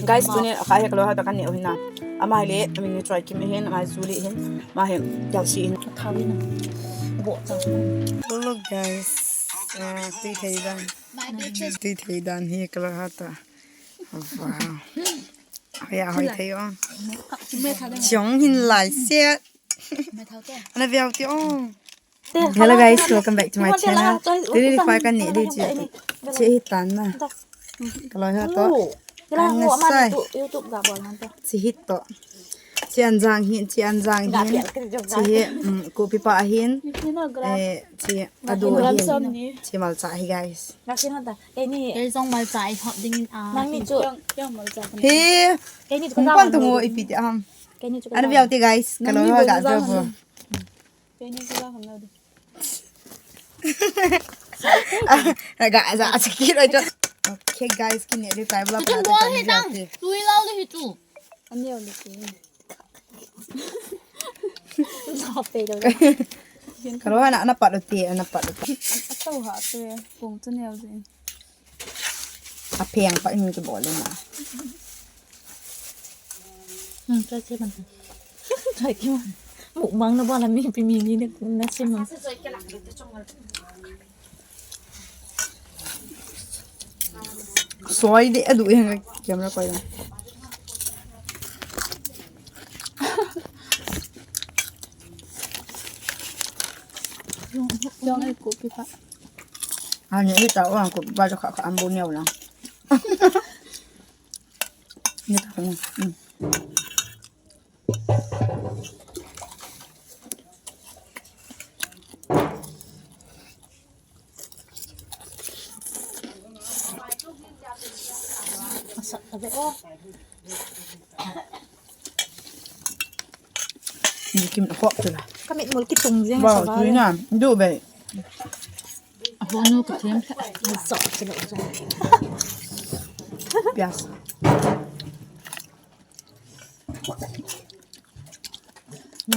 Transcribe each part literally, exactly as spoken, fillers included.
Guys, tuni a kha hi ka loi ho toh ka neh u hin na. Ama hi le, amin hi Choi Kim hin, ama hi Julie hin, ama hi Delsi hin. Ka thau hin na. Bo cha. Hello guys. Ah, tui thei dan. Tui thei dan hi ka loi ho toh. Wow. Hoi a hoi thei o. Chong hin lai set. Ana veu ti o. Hello guys, welcome back to my channel. Tuni ni kha ka neh di chu. Che hi tan na. Ka loi ho toh. Ana sai. Che hi toh. Che anjang hin, che anjang hin. Che hi, um, kopi pa hin. Eh, che adu hin. Che malcha hi guys. Kei jong malcha i hop ding in a. Hi. Kung pan tu ngo ipi ti am. Ana veu ti guys. Ka loi ho ga jo bo. Ga ja a chiki roi jo. Okay guys, ki neh di tai vlog. Tu bol hi tang. Tui lau di hi tu. Ka loi ho na, ana pat u ti, ana pat u ti. A tau ha tu e, kung tu neo jin. A pheng pa in ki bol na. Hmm, choi che man. Choi che man. Mukbang na bol a mi pi mi ni na sim man. Soi de adu e, camera koi na. Jong e kopi pa. Ani ita o ang kopi pa jo kha kha ambu neo na. Ni ta ni. Hmm. Masak tabe o. Ni kim hop tu la. Ka mit mul kitung jeng. Wow, sa ba tu le. Na, du be. A honu ka them. Sok tu le. Pias.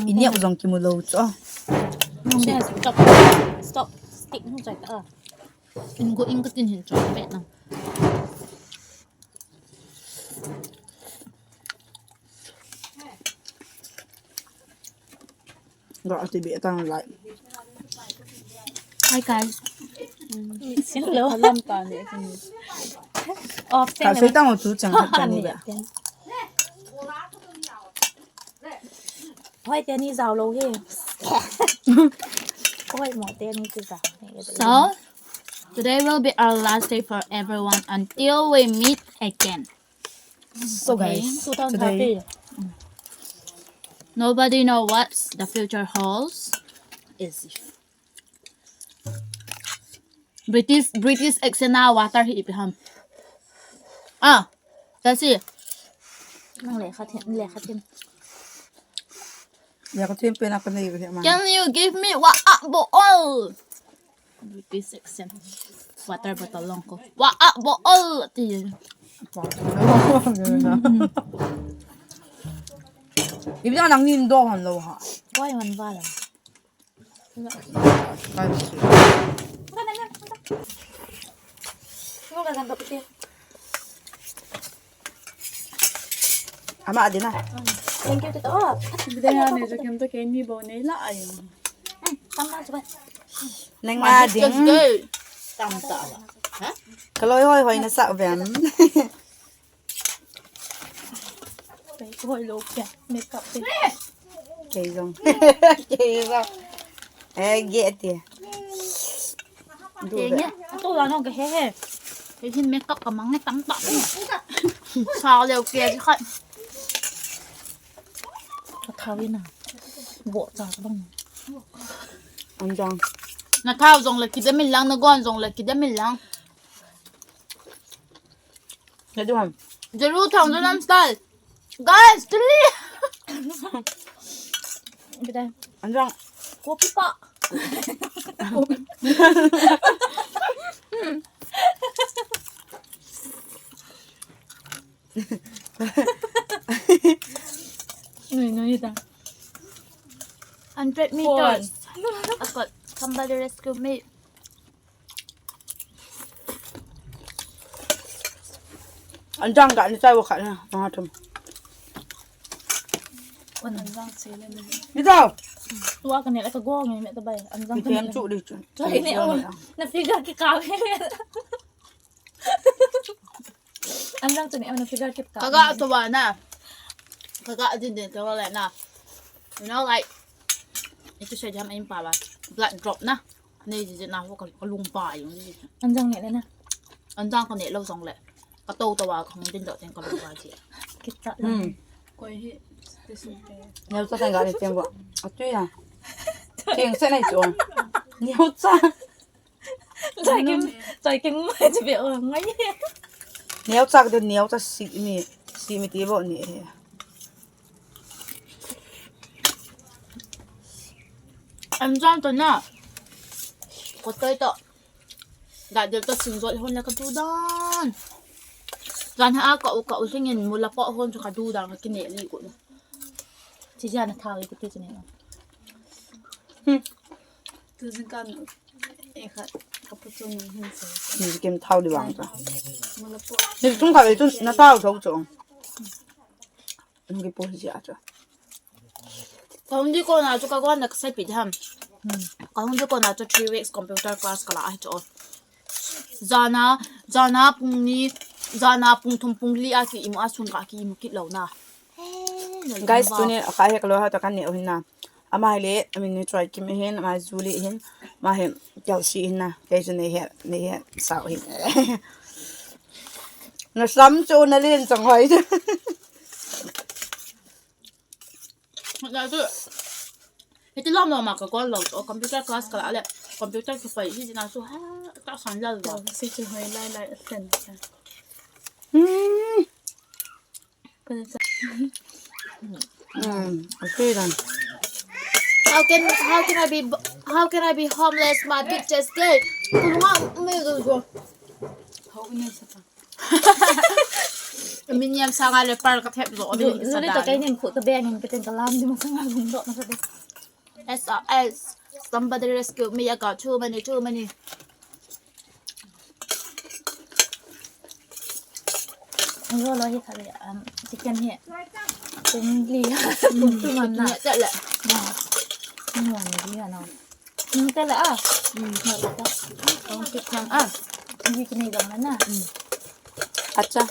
I neh u jong kimu lou chu. Nung de stop. Stop. Stick hung choi ta. In go in ka tin hin choi pe na. Ga ati be tang lai. Hi guys. Hello. Alam ta ne. Off. Ka sei tang u tu chang khat chang ni ba. Hoi, teni jao lou hi. Hoi, mo teni ki jao. So, today will be our last day for everyone until we meet again. So okay, guys, today, nobody know what the future holds. Is if British, British accent na water hi ipi ham. Ah, that's it. Nang le kha them, le kha them. Le kha them pe na ka nei ka ma. Can you give me wa a bo all? British accent. Water bottle long ko. Wa a bo all ti. Ibi nang nin do han lo ha. Koi man ba la. Ama adina. Thank you, Tito. Bidaya ne, jo kem to keni bo ne la ayo. Tam na chuba. Nang ading. Tam ta la. Ha? Ka loi hoi hoi na sa ben. Hoi lo kya makeup te. Kei jong. Kei jong. Eh, ge ti. Du be. Kei nge, to la no ke he he. Kei hin makeup ka mang nge tam ta. Sa leo ke ji khat. Ka thau ina. Bo cha ka bang. An jong. Na thau jong le kidam in lang, na gon jong le kidam in lang. Nadu ham. Jeru thang Jerusalem style. Guys, three. Bida. Anjang. Kopi pa. Nui, nui, ta. Hundred meters. I got somebody rescue me. Anjang ga ni chai wa khat na. Nang ha thum. Wan anjang che le ni. Ni tao. Tua ka ne la ka go nge me ta bai. Anjang ka ne. Ni chu di chu. Chai ne o. Na figure ki ka. Anjang chu ne o na figure ki ka. Ka ga to wa na. Ka ga din din to wa le na. You know, like, itu sa jam in pa ba. Blood drop na. Nei ji na ho ka lung pa yung ji. Anjang ne le na. Anjang ka ne lo jong le. Ka to to wa ka hung din do ten ka lung pa ji. Kita. Hmm. Koi hi. Neo cha kan ga ni tiang bo. A tu ya. Tiang se nei chu. Neo cha. Chai kim, chai kim mai chu be o ngai. Neo cha de neo cha si mi. Si mi ti bo ni. Anjang to na. Ko toi to. Ga del to sing jot hon la ka du dan. Jan ha ka u ka u singin mula po hon chu ka du dan ka kine li ko. Chi jan tha ko ti chi ne. Hmm. Tu jing kan e kha ka pu chu ni hin se. Ni kim thau di bang cha. Mula po. Ni tung ka le tu na thau thau chu. Ngi po ji a cha. Ka hung di ko na chu ka gon na ka sai pi ham. Hmm. Ka hung di ko na chu three weeks computer class ka la a chu. Jana, jana pung ni, jana pung thum pung li a ki imu a sung ka ki imu kit lo na. Guys, tuni a kha hek lo ha ta kan ne o hin na. Ama hi le, I mean, ni try kim hin, ama Julie hin, ama hin, Kelsey hin na. Kei chu nei he, nei he, sao hin. Na sam chu na lin chang hoi. Na chu, hiti lom lom a ka kol lo, o computer class ka la le, computer ka fai, hiti na chu, ha, ta san lal lo. Si chu hoi lai lai, a sen. Hmm. Mm, okay then. How can, how can I be, how can I be homeless? My bitch is gay. Kulunga, me do go. How can I suffer? Min yam sanga le par ka thep lo. Lu, lu le to kai nin khu to be nin ka ten ka lam di ma sanga lum do na sa de. S O S. Somebody rescue me. I got too many, too many. Lo lo hi kha le, um, chicken hi. Tum li. Tum tum na. Chicken le. Na. Nuan li na. Hmm, tala ah. Hmm, tala. Kong kit kang ah. Hindi kinay bang na na. Hmm. Acha.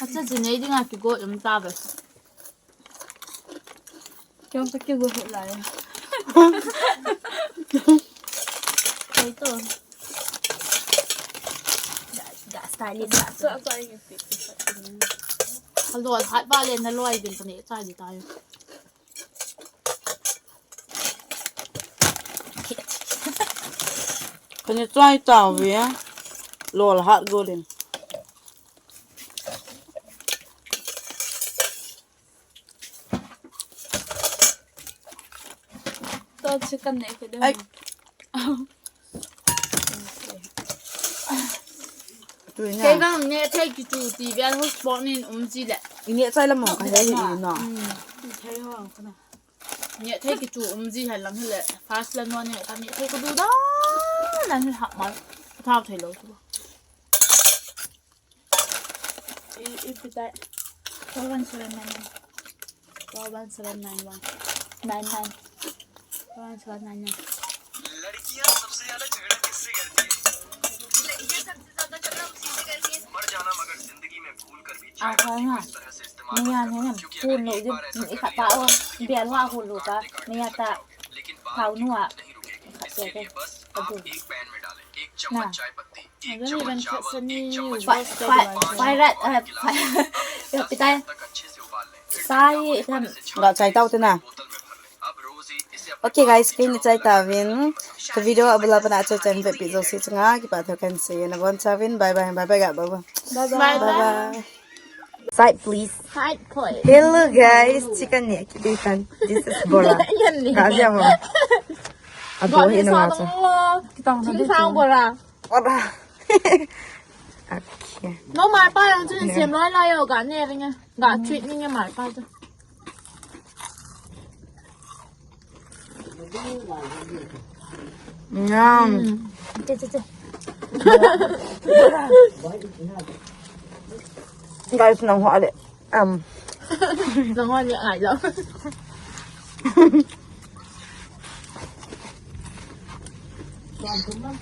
Acha, jinay di nga kigo yung tabe. Kiyong sa kigo hit lai. Ito. Ga, ga style, ga. Acha, acha, yung fit. Hello, hot ba le na loy din pa ni, acha, di tayo. Kani chai tau ve. Lol hat go din. To chicken ne ke de. Ai. Tu ina. Kei bang ne thei kichu ti ve hotspot nin um ji le. Ine chai la mo ka he hi na. Hmm. Thei ho ka na. Neh thei kichu um ji hen lang hile. First la non neh ta neh thei ka du dan dan hi hak mal. Ka thau thei lou chu. I, i pi tai. Four one seven nine one. Four one seven nine one. Nine nine. Four one seven nine nine. लड़कियां सबसे ज्यादा झगड़ा किससे करती है? ये सबसे ज्यादा झगड़ा उसी से करती है। मर जाना मगर जिंदगी में भूल कर भी चाय पत्ती को इस तरह से इस्तेमाल मत करना, क्योंकि अगर एक बार ऐसा कर लिया तो जिंदगी भर आप अपने काम में काट देगा। लेकिन बाहर की धूप नहीं रुकेगी, इसके लिए बस आप एक पैन में डालें एक चम्मच चाय पत्ती, एक चम्मच चावल, एक चम्मच पानी, पाँच गिलास पानी, दस मिनट तक अच्छे से उबाल लें। फिर ठंडा होने वाले से छान लें, इसे बोतल में भर लें। Okay guys, kei ni chai tauvin. Ka video abula pat a chai chan ve pi jouse chunga kipa thu kahin sei e, nabon chauvin. Bye bye, bye bye ga, bye bye. Bye bye. Bye bye. Side please. Side please. Hello guys, chicken ni kiti kan. This is Bora. Yan ni. Ka dia mo. Abo hi na ma cha. Kitang sa sang Bora. Bora. Okay. No, mar pa yang chu sem loi loi yo ga ne ring. Ga treat ni mar pa chu. Yum. Che, che, che. Guys, nang ho le. Um. Nang ho le ngai lo.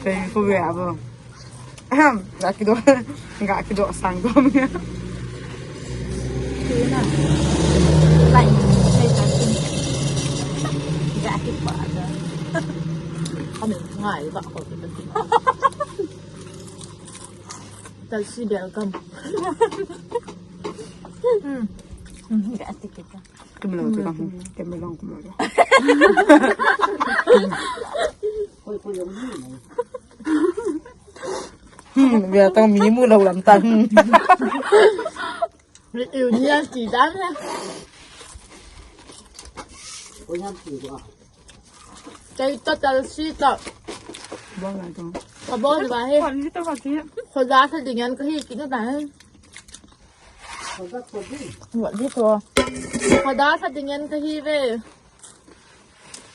Thank you, yeah, bro. Ahem, ga kidoh, ga kidoh sang dom. Tuna. Lai, lai ta tin. Ga kipa da. Kami ngai ba ko kita tin. Talsi welcome. Hmm. Hmm, ga ti kita. Kami lang, kami lang, kami lang. Hmm, bia tang mi mu lo lam tang. Reunion ti dan ha. Kei to Talsi to. Bon la to. Ka bon ba he. Kon ni to ka ti. Khoda sa dingan ka hi ki to ta he. Khoda sa dingan ka hi ve.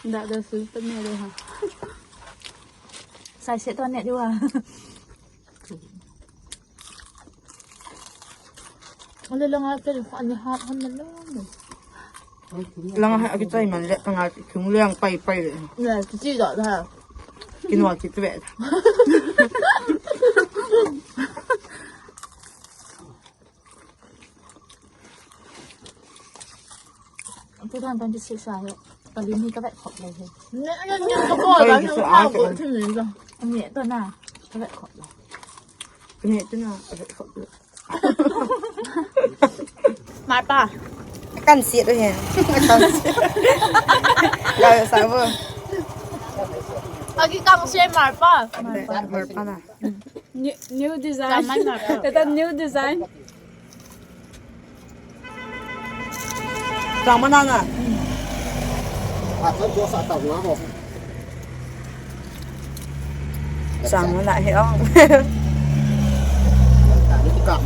Da da su to me de ha. Sai se to ne de wa. Ale langa pen ani hat han na lo. Langa ha kichai man le tanga thung leng pai pai le. Ne kichi da da. Kinwa kitu ve. Two thousand twenty-six a hi. Pali ni ka vet khop le hi. Ne ne ne ka bol ba ni ka ko thim ni da. Ni to na. Ka vet khop le. Ni to na. Ka vet khop le. Marpa. Kan si do he. Kan si. Ka sa bo. Agi kang se Marpa. Marpa na. New, new design. Zaman na. Ito new design. Chang mana na. Atau dos atau ngah ho. Chang mana he ong. Tadi tikam.